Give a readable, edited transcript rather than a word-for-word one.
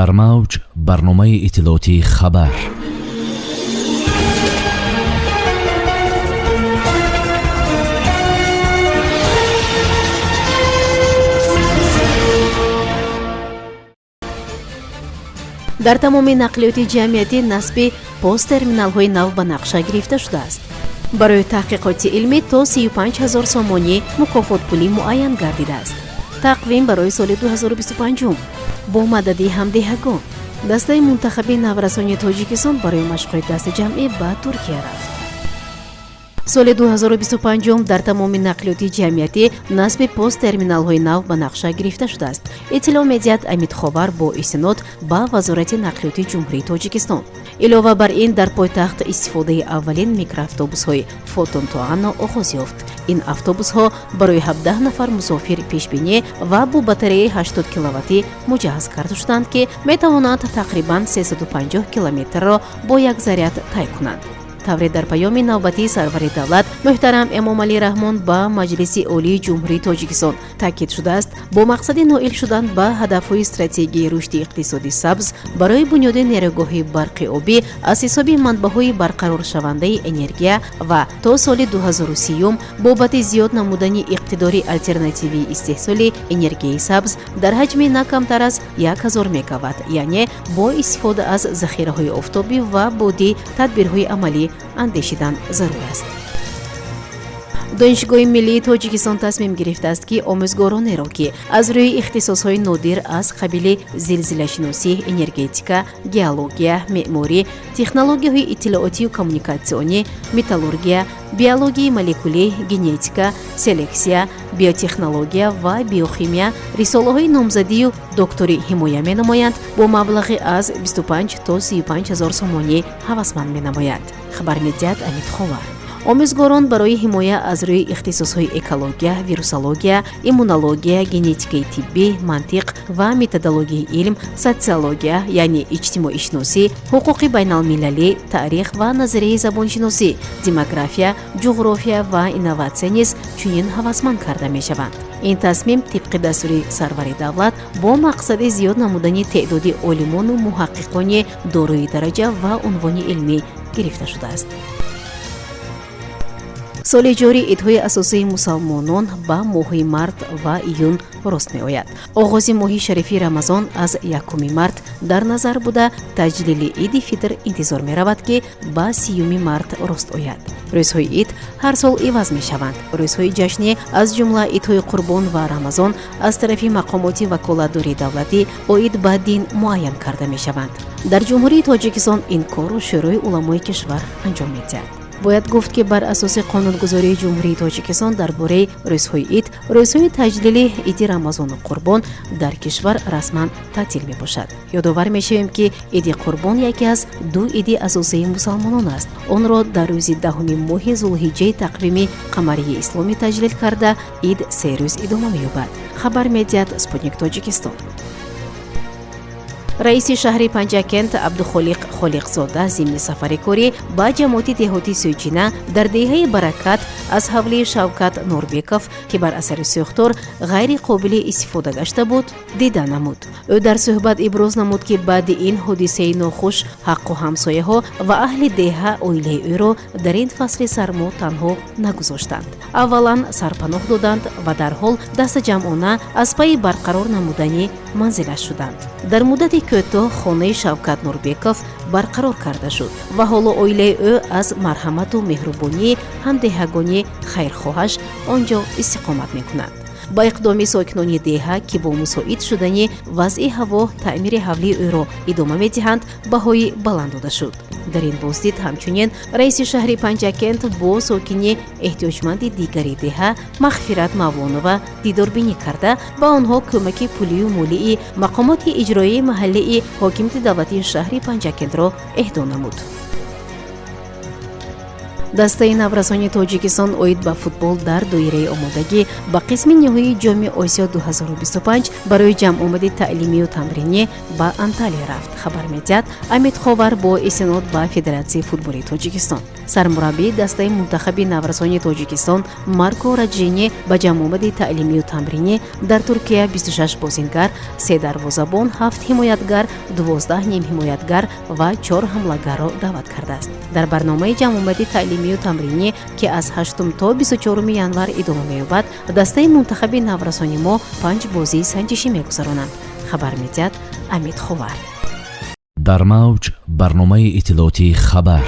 Дар мавҷ барномаи иттилоотии «Хабар». Дар тамоми нақлиёти ҷамъиятӣ насби посттерминалҳои нав ба нақша гирифта шудааст. Барои таҳқиқоти илмӣ то 35 ҳазор сомонӣ мукофотпулӣ муайян гардидааст. Тақвим барои соли 2025 бо мадади ҳамдеҳагон. Дастаи мунтахаби наврасони Тоҷикистон барои машқҳои дастаҷамъӣ ба Туркия рафт. Соли 2025 дар тамоми нақлиёти ҷамъиятӣ насби посттерминалҳои нав ба нақша гирифта шудааст, иттилоъ медиҳад Амидховар бо истинод ба Вазорати нақлиёти Ҷумҳурии Тоҷикистон. Илова бар ин, дар пойтахт истифодаи аввалин микроавтобусҳои Фотон Туано оғоз ёфт. Ин автобусҳо барои 17 нафар мусофир пешбинӣ ва бо батареяи 80 киловаттӣ муҷаҳҳаз карда шуданд, ки метавонанд тақрибан 350 километрро бо як заряд тай кунанд. Тавре дар паёми навбатии сарвари давлат муҳтарам Эмомалӣ Раҳмон ба Маҷлиси Олии Ҷумҳурии Тоҷикистон таъкид шудааст, бо мақсади ноил шудан ба ҳадафҳои стратегияи рушди иқтисоди сабз барои бунёди нерӯгоҳи барқи обӣ аз ҳисоби манбаъҳои барқароршавандаи энергия ва то соли 2030 бобати зиёд намудани иқтидори алтернативии истеҳсоли энергияи сабз дар ҳаҷми на камтар аз 1000 мегаватт, яъне бо истифода аз захираҳои офтобӣ ва бодӣ, тадбирҳои амалӣ андешидан зарур аст. Донишгоҳи миллии Тоҷикистон тасмим гирифтааст, ки омӯзгоронеро, ки аз рӯи ихтисосҳои нодир аз қабили зилзилашиносӣ, энергетика, геология, меъморӣ, технологияҳои иттилоотию коммуникатсионӣ, металлургия, биологияи молекулӣ, генетика, селексия, биотехнология ва биохимия рисолаҳои номзадию докторӣ ҳимоя менамоянд, бо маблағи аз 25 то 35 ҳазор сомонӣ ҳавасманд менамояд, хабар медиҳад Амидховар. Омӯзгорон барои ҳимоя аз рӯи ихтисосҳои экология, вирусология, иммунология, генетикаи тиббӣ, мантиқ ва методологияи илм, социология, яъне иҷтимоишиносӣ, ҳуқуқи байналмилалӣ, таърих ва назарияи забоншиносӣ, демография, ҷуғрофия ва инноватсия низ чунин ҳавасманд карда мешаванд. Ин тасмим тибқи дастури сарвари давлат бо мақсади зиёд намудани теъдоди олимону муҳаққиқони дорои дараҷа ва унвони илмӣ гирифта шудааст. Соли ҷорӣ идҳои асосии мусалмонон ба моҳҳои март ва июн рост меояд. Оғози моҳи шарифи Рамазон аз 1 март дар назар буда, таҷлили Иди Фитр интизор меравад, ки ба 30 март рост ояд. Рӯзҳои ид ҳар сол иваз мешаванд. Рӯзҳои ҷашнӣ, аз ҷумла идҳои Қурбон ва Рамазон, аз тарафи мақомоти ваколатдори давлатӣ оид ба дин муайян карда мешаванд. Дар Ҷумҳурии Тоҷикистон ин корро Шӯрои уламои кишвар анҷом медиҳад. Бояд гуфт, ки бар асоси қонунгузории Ҷумҳурии Тоҷикистон дар бораи рӯзҳои ид, рӯзҳои таҷлили иди Рамазону Қурбон дар кишвар расман таътил мебошад. Ёдовар мешавем, ки Иди Қурбон яке аз ду иди асосии мусалмонон аст. Онро дар рӯзи 10-уми моҳи зулҳиҷҷаи тақвими қамарии исломӣ таҷлил карда, ид 3 рӯз идома меёбад, хабар медиҳад Спутник Тоҷикистон. Раиси шаҳри Панҷакент Абдухолиқ Холиқзода зимни сафари корӣ ба ҷамоати деҳоти Сӯйчина дар деҳаи Баракат аз ҳавлии Шавкат Норбеков, ки бар асари сӯхтор ғайри қобили истифода гашта буд, дида намуд. Ӯ дар суҳбат иброз намуд, ки баъди ин ҳодисаи нохуш ҳаққу ҳамсояҳо ва аҳли деҳа оилаи ӯро дар ин фасли сармо танҳо нагузоштанд. Аввалан сарпаноҳ доданд ва дарҳол дастаҷамъона аз пайи барқарор намудани манзилаш шуданд. Дар муддати кӯтоҳ хонаи Шавкат Нурбеков барқарор карда шуд ва ҳоло оилаи ӯ аз марҳамату меҳрубонии ҳамдеҳагони хайрхоҳаш он ҷо истиқомат мекунад. Ба иқдоми сокинони деҳа, ки бо мусоид шудани вазъи ҳаво таъмири ҳавлии ӯро идома медиҳанд, баҳои баланд дода шуд. Дар ин боздид ҳамчунин раиси шаҳри Панҷакент бо сокини эҳтиёҷманди дигари деҳа Мағфират Мавлонова дидорбинӣ карда, ба онҳо кӯмаки пулию молии мақомоти иҷроии маҳаллии ҳокимияти давлатии шаҳри Панҷакентро эҳдо намуд. Дастаи наврасони Тоҷикистон оид ба футбол дар доираи омодагӣ ба қисми ниҳоии Ҷоми Осиё 2025 барои ҷамъомади таълимию тамринӣ ба Анталия рафт, хабар медиҳад Амидховар бо истинод ба Федератсияи футболи Тоҷикистон. Сармураббии дастаи мунтахаби наврасони Тоҷикистон Марко Раҷини ба ҷамъомади таълимию тамринӣ дар Туркия 26 бозингар, се дарвозабон, ҳафт ҳимоятгар, 12 нимҳимоятгар ва чор ҳамлагарро даъват кардааст. Дар барномаи ҷамъомади таълимию тамринӣ, ки аз 8 то 24 январ идома меёбад, дастаи мунтахаби наврасони мо панҷ бозии санҷишӣ мегузаронанд, хабар медиҳад Амид Ховар. Дар мавҷ барномаи иттилоотии «Хабар».